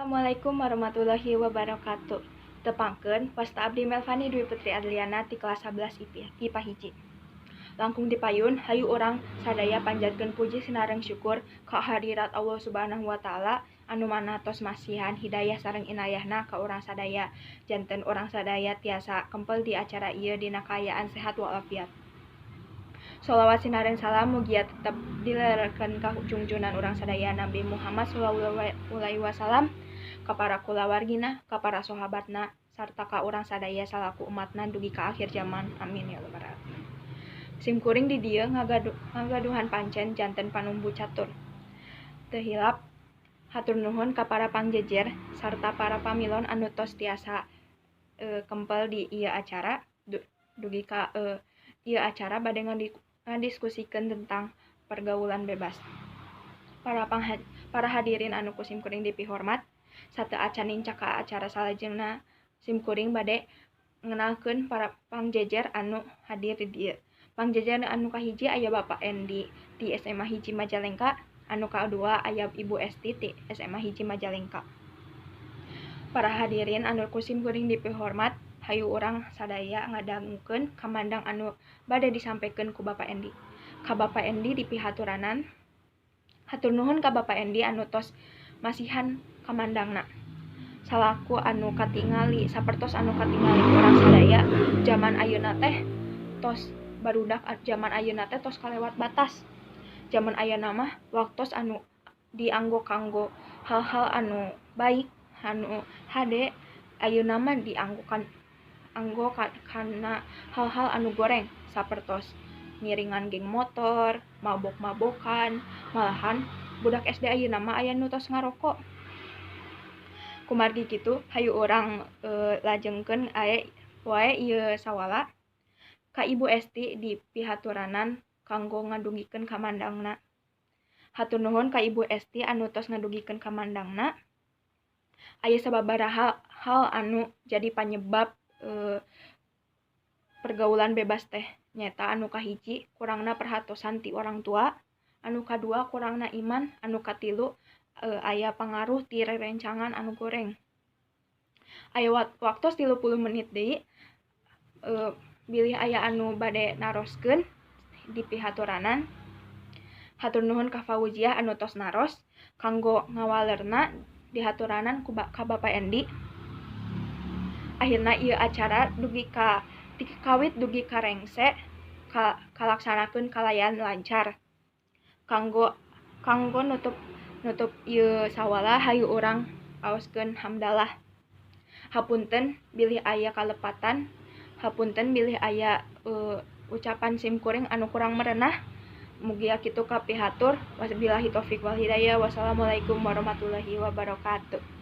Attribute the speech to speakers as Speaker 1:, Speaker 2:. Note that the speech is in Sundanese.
Speaker 1: Assalamualaikum warahmatullahi wabarakatuh. Tepangkeun, wasta abdi Melvani Dwi Putri Adliana ti kelas 11 IPA 1. Langkung dipayun, hayu urang sadaya panjatkeun puji sinareng syukur ka hadirat Allah Subhanahu wa Taala anu mana tos masihan hidayah sareng inayahna ka urang sadaya, janten urang sadaya tiasa kempel di acara ieu dina kaayaan sehat walafiat. Sholawat sinareng salam mugia tetep dilerekeun ka junjunan urang sadaya, Nabi Muhammad sallallahu alaihi wasallam, ka para kulawargina, ka para sahabatna, sarta ka urang sadaya salaku umatna dugi ka akhir zaman. Amin ya rabbal alamin. Sim kuring di dieu ngagaduhan pancen janten panumbu catur. Teu hilap hatur nuhun ka para pangjejer sarta para pamilon anu tos tiasa kempel di ieu acara dugi ka ieu acara bade ngadiskusikeun tentang pergaulan bebas. Para hadirin anu ku sim kuring dipihormat, sateu acan nincak ka acara salajengna, sim kuring bade ngenalkeun para pangjejer anu hadir di dieu. Pangjejer anu kahiji aya Bapak Endi ti SMA 1 Majalengka, anu kadua aya Ibu Esti ti SMA 1 Majalengka. Para hadirin anu ku sim kuring dipihormat, hayu urang sadaya ngadangukeun kamandang anu bade disampaikan ku Bapak Endi. Ka Bapak Endi dipihaturanan. Hatur nuhun ka Bapak Endi anu tos masihan kamandangna. Salaku anu katingali, sapertos anu katingali urang sadaya, zaman ayeuna teh tos barudak zaman ayeuna teh tos kalewat batas. Zaman ayeuna mah waktos anu dianggo kanggo hal-hal anu baik, anu hade, ayeuna mah dianggo kan anggo kana hal-hal anu goreng, sapertos ngiringan geng motor, mabok-mabokan, malahan budak SD ayeuna mah aya nu tos ngarokok. Kumargi kitu, hayu urang lajengkeun ae wae ieu sawala ka Ibu Esti di pihaturanan kanggo ngadugikeun kamandangna. Hatur nuhun ka Ibu Esti anu tos ngadugikeun kamandangna. Aya sababaraha hal anu jadi panyebab pergaulan bebas teh, nyaeta anu kahiji kurangna perhatosan ti orang tua, anu kadua kurangna iman, anu katilu aya pangaruh ti rerencangan anu goreng. Aya waktos 30 menit deui, bilih aya anu bade naroskeun di pihaturanan. Hatur nuhun ka Fauziah anu tos naros kanggo ngawalerna dihaturanan ka Bapak Endi. Akhirna ieu acara dugi ka kawit dugi ka rengse kalaksanakeun kalayan lancar. Kanggo kanggo nutup nutup ieu sawala, hayu urang aoskeun hamdalah. Hapunten bilih aya kalepatan, hapunten bilih aya ucapan sim kuring anu kurang merenah. Mugia kitu kapihatur. Wabillahi taufik wal hidayah. Wassalamualaikum warahmatullahi wabarakatuh.